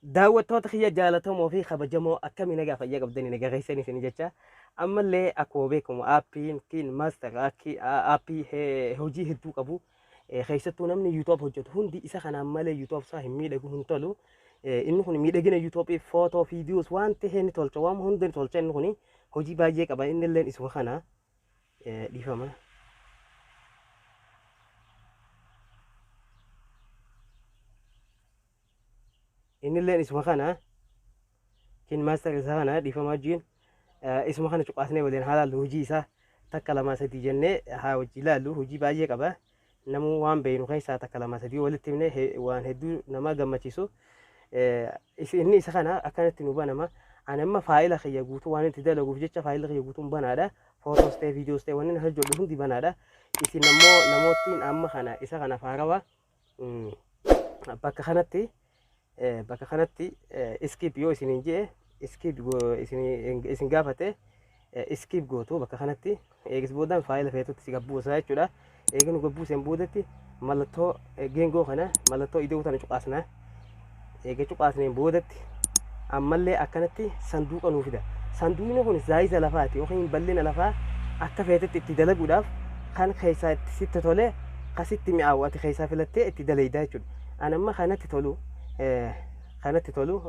Daawwattoota kiyya jaalatamoo fi kabajamoo, akkamii nagaa fayyaa qabdanii? Nagaa keessanii isin jecha. Ammallee akkuma beekamu aappiin KineMaster aappii hojii hedduu qabu. Keessattuu namni YouTube hojjetu hundi isa kanaan malee YouTube isaa hin miidhagu, hin tolu. Inni kun miidhagina YouTube, footoo, viidiyoos waan ta'e ni tolcha, waan hunda ni tolcha. Inni kun hojii baay'ee qaba. Inni illee isuma kana, dhiifama. Inni illee isuma kana, KineMaster isa kana, dhiifama wajjin. Isuma kana cuqaasnee waliin haa laallu. Hojii isaa takka, lama, sadii jennee haa hojii laallu. Hojii baay'ee qaba. Namuu waan beeknu keessaa takka, lama, sadii walitti himne waan hedduu nama gammachiisu. Inni isa kana akkanatti nu banama. Ani amma faayila kiyya guutuu waan itti dalaguuf jecha faayila kiyya guutuun banaadha. Footoos ta'e, viidiyoos ta'e, wanni hojjedhu hundi banaadha. Isin ammoo namoottiin amma kana isa kana faarawaa bakka kanatti skip yoo isiniin je'e, skip isin gaafate, skip gootu bakka kanatti. Eegis boodaan faayila feetutti si gabbuusa jechuudha. Eegi nu gabbuuseen boodatti mallattoo geengoo kana, mallattoo ida'uu tana cuqaasna. Eega cuqaasneen boodatti ammallee akkanatti sanduuqa nuu fida. Sanduuqni kun size lafaati yookiin bal'ina lafaa akka feetetti itti dalaguudhaaf kan keessaa itti sitti tole, kasitti mi'aawu ati keessaa filattee itti dalaydaa jechuudha. Ani amma kanatti tolu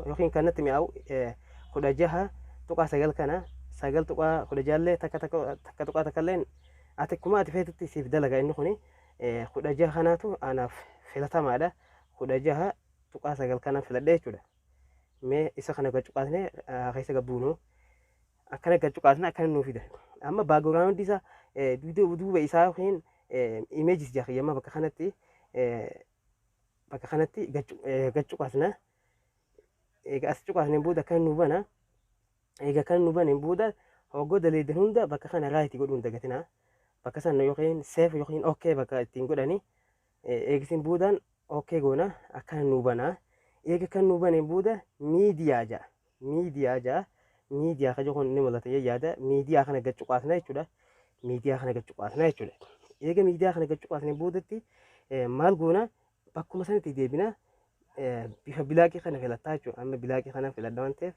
yookiin kanatti mi'aawu 16.9 kana, 9.16llee, takka takka tuqaa takkallee, ati akkuma ati feetutti siif dalaga. Inni kuni 16 kanaatu anaaf filatamaadha. 16.9 kana filadhe jechuudha. Mee isa kana gad cuqaasnee keessa gabbuunu. Akkana gad cuqaasnee akkana nuu fida. Amma background isaa, duuba isaa yookiin images jaa bakka kanatti gad cuqaasna. Egaa as cuqaasneen booda akkana nuu bana. Egaa kan nu baneen booda hoggoo daleedan hunda bakka kana right godhuu hin dagatinaa. Bakka sana yookiin save yookiin okay bakka ittiin godhani. Eegisiin boodaan okay goona, akkana nuu bana. Eega kan nuu baneen booda media ja'a. Media ja'a. Media ka kun ni mul'ata yaada. Media kana gad cuqaasna jechuudha. Media kana gad cuqaasna jechuudha. Eega media kana gad cuqaasneen boodatti maal goona? Bakkuma sanatti deebina, bifa black kana filattaa jechuudha. Amma black kana filadha waan ta'eef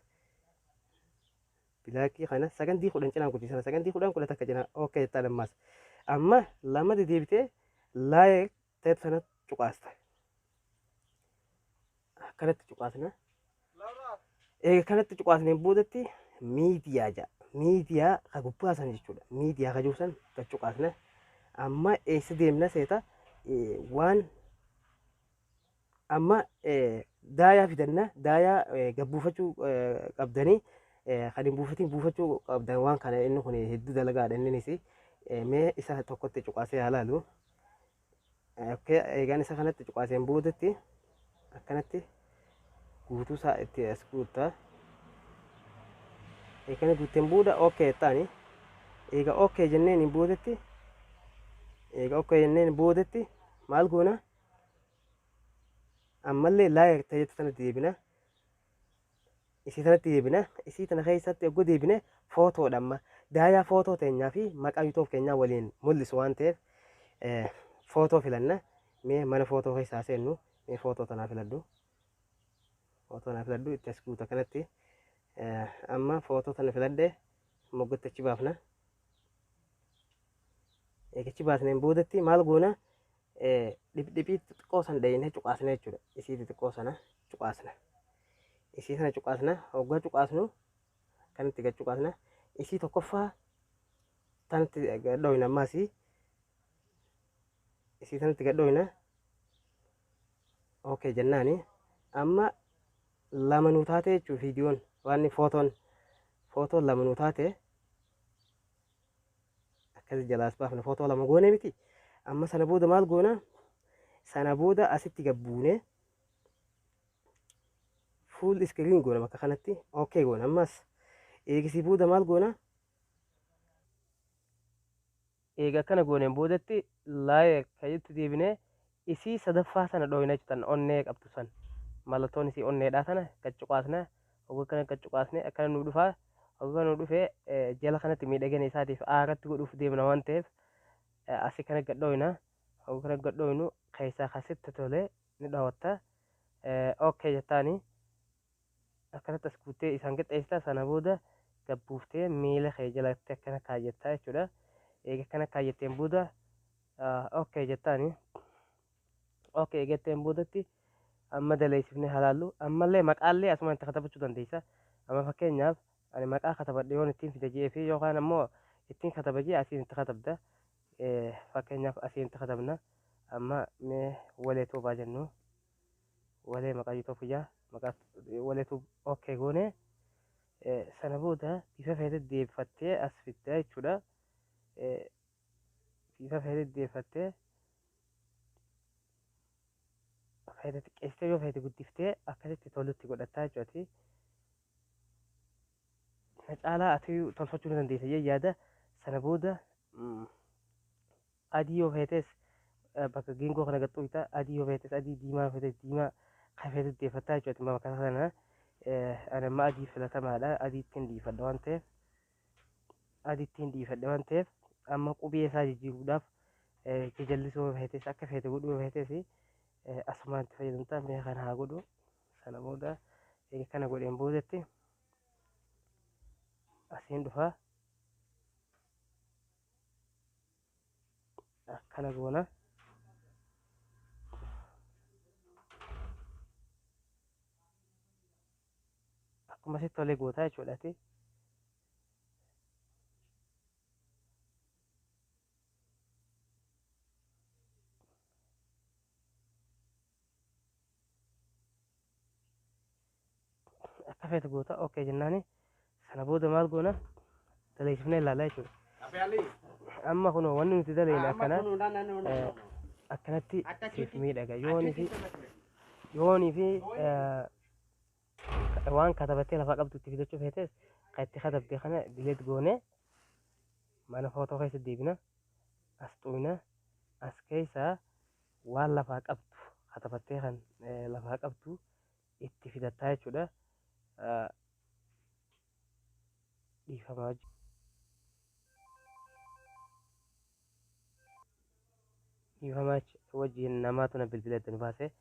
black kana sakandii 10 cinaan guddisana, sakandii 10, 11 cinaa okay jettaa. Lammaas amma lamatti deebitee layer ta'e sana cuqaasta. Akkanatti cuqaasna. Eega kanatti cuqaasneen boodatti media ja'a. Media ka gubbaa san jechuudha. Media ka jiru san gad cuqaasna. Amma eessa deemna seeta? Waan amma daayaa fidanna, daayaa gabbuufachuu qabdanii, kan hin buufatin buufachuu qabdan. Waan kana inni kun hedduu dalagaadha inninis. Mee isa tokkotti cuqaasee haa laalu. Eegaan isa kanatti cuqaaseen boodatti akkanatti guutuu isaa itti as guuttaa. Eegana guutteen booda okay jettaani. Eega okay jenneen boodatti, eega okay jenneen boodatti maal goona? Ammallee layer ta'etu sanatti deebina. Isii sanatti deebina. Isii tana keessatti yogguu deebine footoodha amma. Daayaa footoo teenyaa fi maqaa YouTube keenyaa waliin mul'isu waan ta'eef footoo filanna. Mee mana footoo keessaa seennu. Mee footoo tanaa filadhu. Footoo tanaa filadhu, itti as guuta kanatti. Amma footoo tana filadhe, moggatti achi baafna. Eegachi baasneen boodatti maal goona? Dhiphiphii xixiqqoo sana dhayinee cuqaasna jechuudha. Isii xixiqqoo sana cuqaasna. Isii sana cuqaasna. Hoggaa cuqaasnu kanatti gad cuqaasna. Isii tokkoffaa tanatti gad dhoyna ammaasii. Isii tanatti gad dhoyna. Okay jennaani. Amma lama nuu taate jechuudha viidiyoon, waan footoon lama nuu taate. Akkas jalaas baafna, footoo lama goone miti. Amma sana booda maal goona? Sana booda asitti gabbuune full screen goona bakka kanatti, okay goona. Ammas eegisii booda maal goona? Eega akkana gooneen boodatti layer kayyutti deebinee isii sadaffaa sana dhooyna jechuudha. Onnee qabdu san, mallattoon isii onneedhaa sana gad cuqaasna. Hogga kana gad cuqaasne akkana nuu dhufaa. Hogga nuu dhufee jala kanatti miidhagina isaatiif aaratti godhuuf deemna waan ta'eef asii kana gad dhooyna. Hogga kana gad dhooynu keessaa kasitti tole ni dhawatta, okay jettaani. Akkanatti as guuttee isaan qixxeessita. Sana booda gabbuuftee miila kee jalatti akkana kaayyattaa jechuudha. Eega akkana kaayyatteen booda okay jettaani. Okay jetteen boodatti amma daleessifnee halaallu. Ammallee maqaallee asuma itti katabachuu dandeessa. Amma fakkeenyaaf ani maqaa katabadhe yoon ittiin fide jee fi yookaan ammoo ittiin kataba jee asiin itti katabda. Fakkeenyaaf asiin itti katabna. Amma mee Walee Tuubaa jennu. Walee maqaa YouTube kiyyaa, maqaa Walee Tuub. Okay goone. Sana booda bifa feete deebfattee as fidda jechuudha. Bifa feete deebfattee, feete xiqqeessitee yoo feete guddiftee akkasitti tolutti godhattaa jechuudha. Na caalaa ati tolfachuu ni dandeessa jee yaada. Sana booda adii yoo feetes bakka geengoo kana gaxxuuyta. Adii yoo feetes adii, diimaa yoo feetes diimaa, kan feete deeffattaa jechuudha. Bakka kana ani amma adii filatamaadha. Adii ittiin dhiifadha waan ta'eef, adii ittiin dhiifadha waan ta'eef, amma qubee isaa jijjiiruudhaaf jajallisuu yoo feetes, akka feete godhuu yoo feetes asumaan itti fayyadamta. Mee kana haa godhu. Sana booda eega kana godheen boodatti asiin dhufa, akkana goona. Akkuma sitti tolee gootaa jechuudhaati. Akka feete goota. Okay jennaani. Sana booda maal goona? Daleessifnee ilaallaa jechuudha. Amma kunoo wanni nuti daleene akkana akkanatti siif miidhaga. Yoonii fi waan katabattee lafaa qabdu itti fidachuu feetes, kan itti katabde kana delete goone, mana footoo keessa deebina, as xuyna, as keessa waan lafaa qabdu katabattee kan lafaa qabdu itti fidattaa jechuudha. Dhiifamaa dhiifamaa wajjin, namaatu na bilbila nu baase.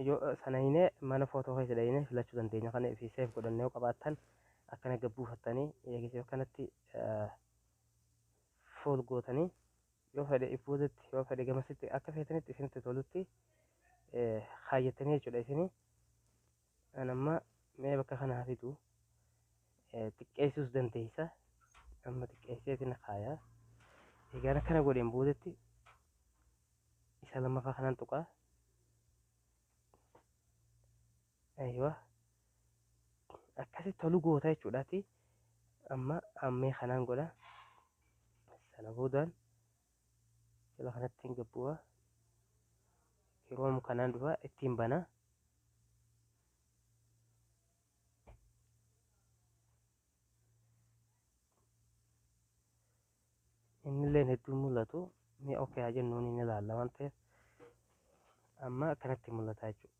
Yoo sana hinee mana footoo keessa dhayine filachuu dandeenya. Kana fi save godhannee yoo qabaattan akkana gabbuufattanii eegisee akkanatti full gootanii, yoo fedhe if boodatti, yoo fedhe gamasitti, akka feetanitti isinitti tolutti kaayyattanii jechuudha isinii. An amma mee bakka kana haa fidu. Xiqqeessuus dandeessa. Amma xiqqeesseetiin kaayaa. Egaan akkana godheen boodatti isa lammaffaa kanaan tuqaa. Aywa. Akkasitti tolu goota jechuudhaati. Amma ammee kanaan godha. Sana boodaan jala kanatti hin gabbu'a. Yeroo kanaan dhufa ittiin bana. Innilleen hedduu mul'atu. Mee okay haa jennuun, inni ilaalla waan ta'eef. Amma akkanatti mul'ata jechuudha.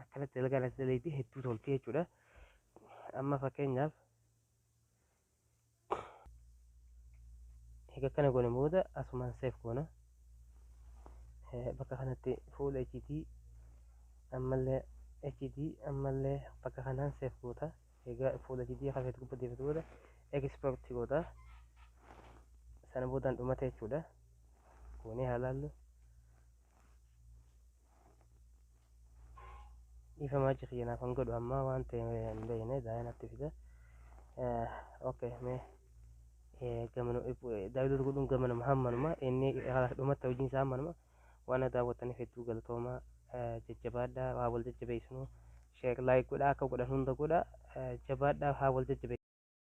Akkanatti dalagaan as dalayti hedduu tolti jechuudha. Amma fakkeenyaaf egaa akkana goone booda asumaan save goona. Bakka kanatti full HD, ammallee HD, ammallee bakka kanaan save goota. Egaa full HD hafeetu gubbaa deebitu booda export goota. Sana boodaan dhumate jechuudha. Goonee haa laallu. Dhiifamaa kiyya, naaf hin godhu amma waan ta'e hin beekne daa'imatti fida. Okay, mee gamanu download godhuun gamanuma hammanuma inni dhumatti hojiin isaa hammanuma. Waan daawwattaniif hedduu galatoomaa, jajjabaadhaa, haa wal jajjabeessinu. Share, like godhaa, akka godhan hunda godhaa, jabaadhaa, haa wal jajjabeessinu.